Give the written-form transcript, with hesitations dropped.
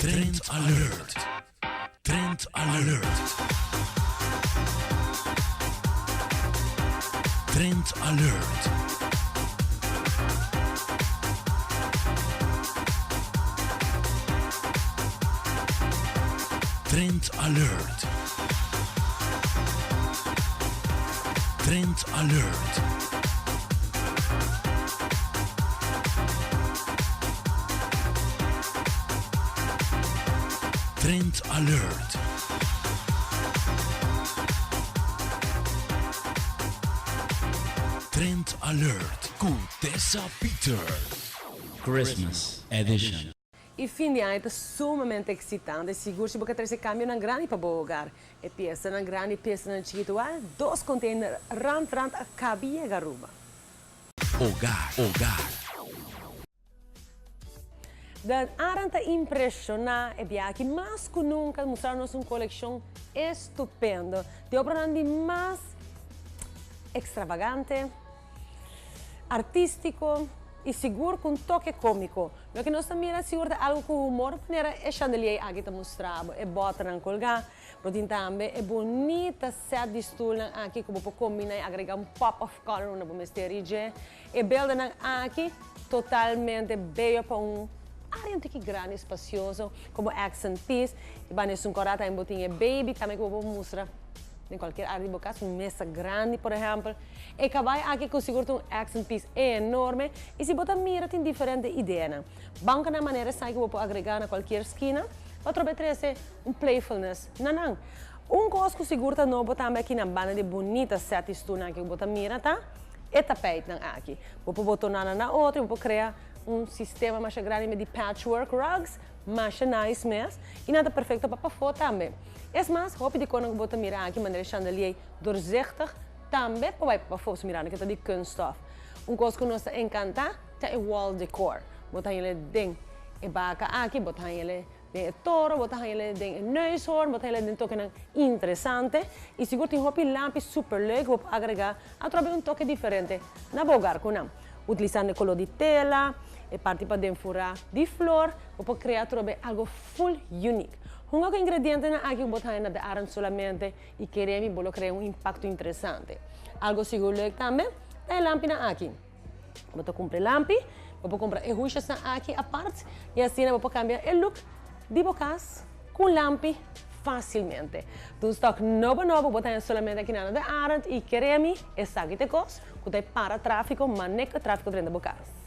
Trend Alert! Trend Alert! Trend Alert! Trend Alert! Trend Alert! Trend Alert! Trend Alert ku Tessa Peters. Christmas Edition. E fin di aña ta sumamente eksitante, sigur si bo ke trese kambionan grandi pa bo hogar. E piesanan grandi i piesanan chikitu al dos konteiner rant rant a kabi yega Aruba. Hogar, hogar. Den Aran ta impreshoná e biaha aki mas ku nunka mustra nos un kolekshon estupendo di obranan di mas ekstravagante, artístiko i sigur ku un toke kómiko. Loke nos ta mira sigur ta algu ku humor manera e chandelier aki ta mustra bo, e bòternan kolgá. Bo tin tambe e bunita sèt di stulnan aki ku bo por kombiná i agregá un pop of color unda bo mester i dje. E beldenan aki totalmente beyo pa un área un tiki grandi, spasioso, komo accent piece. I banda esun kòrda tambe bo tin e baby tambe ku bo por mustra den kualkier área di bo kas, un mesa grandi por ehèmpel. E kabai aki ku sigur ta un accent piece enorme i si bo ta mira tin diferente ideanan. Bankanan manera esaki ku bo por agregá na kualkier skina pa trobe trese un playfulness na nan. Un kos ku sigur ta nobo tambe aki na banda di bunita set di stulnan aki ku bo ta mira ta e tapijtnan aki. Bo por botoná nan na otro i bo por krea un sistema masha grandi di patchwork rugs, masha nice mes, i nan ta perfekto pa pafó tambe. Es mas, hopi di konan ku bo ta mira aki manera e chandelier doorzichtig tambe por bai pa pafó, mirando ku e ta di kunststof. Un kos ku nos ta enkantá ta e wall decor. Bo ta haña den e baka aki, bo ta haña Den e toro bo ta haña den e neushoorn, bo ta haña den tokenan interesante y sigur tin hopi lampi super leuk bo por agrega atrobe un toke diferente na bo hogar cu nan. Utilizando e color di tela, e parti paden fura di flor, bo por crea atrobe algo full unique. Hunga cu ingredientenan aki cu bo ta haña na De Arend solamente y kere mi bo lo crea un impacto interesante. Algo sigur leuk tambe ta e lampinan aki. Bo ta kumpra e lampi, bo por kumpra e hushesnan aki apart i asina bo por kambia e look di bo kas ku un lampi fásilmente. Ta un stok nobo nobo bo ta haña solamente aki na De Arend i kere mi esaki ta e kos ku ta e para tráfiko, maneho e tráfiko drenta bo kas.